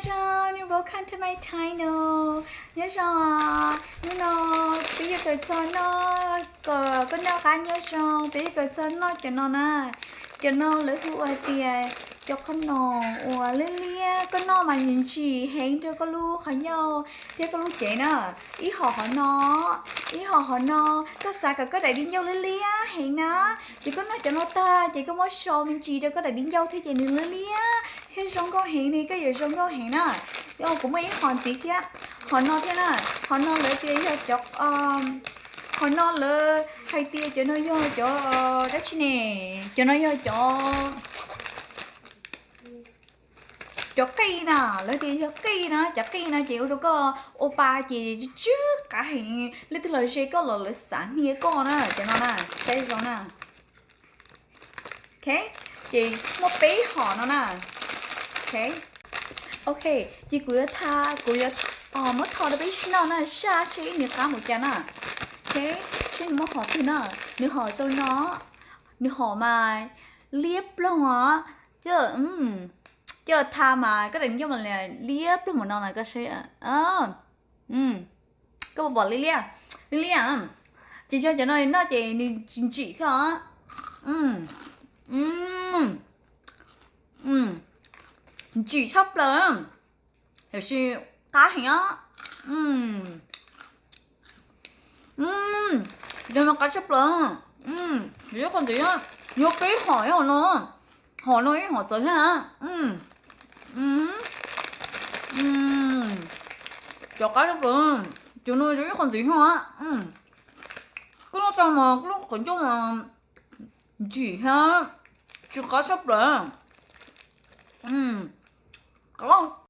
Nyob zoo, welcome to my channel. Nyob zoo, hnub no peb yuav kawm txog noj, kom koj noj qab nyob zoo, peb yuav kawm txog noj cov no na. Cov no lawv hu ua tias cov qhov no uas liab liab, koj noj mas ntsim heev rau koj lub qhov ncauj thiab koj lub cev na. Ib hom hom no, ib hom hom no, koj xav kom koj daim di ncauj liab liab heev na, ces koj noj cov no tag ces koj muab sau me ntsis rau koj daim di ncauj thiab ces nws liab liab thiab zoo nkauj heev li, koj yuav zoo nkauj heev na. Kuv muaj ib hom ntxiv thiab, hom no thiab na. Hom no lawv tias yog cov, hom no lawv hais tias cov no yog cov dab tsi ne, cov no yog cov cov qij na, lawv tias yog qij na, cov qij no ces ua rau koj ua pa ces tsw tsw qav heev, leej twg los ze koj los lawv xav hnia koj na, cov no na, saib zoo na. Ok, ces muaj peb hom no na. Ok, ok, ces kuv yuav tha, kuv yuav muab tho rau peb sib noj na, saj seb nws qab mus cas na. Ok, seb nws muaj hom twg na, nws hom zoo no, nws hom mas liab ploog os. Coj los tha mas koj daim di ncauj mas liab ploog mus no na, koj saib. Koj puas pom liab liab, liab liab? Ces yog cov no noj ces nws ntsim thiab os. Ntsim tshaj plaws, tiam sis qab heev os. Cov no qab tshaj plaws. Ib qho ntxiv, yuav peb hom, ib hom no, hom no ib hom txawv thiab na. Cov qab tshaj plaws, cov no yog ib qho ntxiv thiab. Koj noj tag mas koj lub qhov ncauj mas ntsim thiab, tsw qab tshaj plaws. Qab